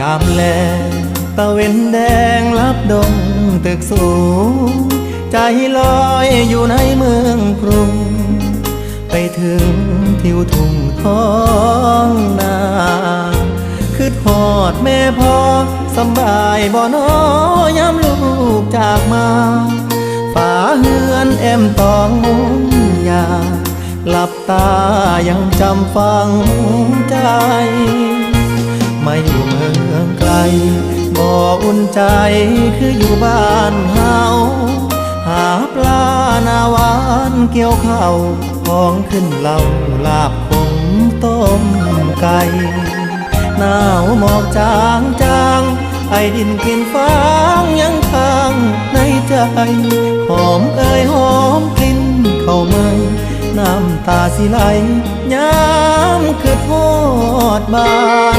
ຍາມແລງ ຕາເວັນແດງລັບດົງຕຶກສູງ ໃຈລອຍຢູ່ໃນເມືອງກຸງ ໄປເຖິງທິວທົ່ງທ້ອງນາ ຄິດຮອດແມ່ພໍ່ ສຳບາຍບໍ່ນໍ ຍາມລູກຈາກມາ ຝາເຮືອນແອ້ມຕອງມຸງຫຍ້າ ຫຼັບຕາຍັງຈຳຝັງໃຈ ມາຢູ່ເມືອງໄກ ບໍ່ອຸ່ນໃຈຄືຢູ່ບ້ານເຮົາ ຫາປາໜ້າຫວານກ່ຽວເຂົ້າ ຂອງຂຶ້ນເຫຼົ້າ ລາບຂົງຕົ້ມໄກ່ ໜາວໝອກຈາງໆ ໄອດິນກິ່ນຟາງຍັງຄ້າງໃນໃຈ ຫອມເອີຍຫອມກິ່ນເຂົ້າໃໝ່ ນ້ຳຕາຊິໄຫຼ ຍາມຄິດຮອດບ້ານ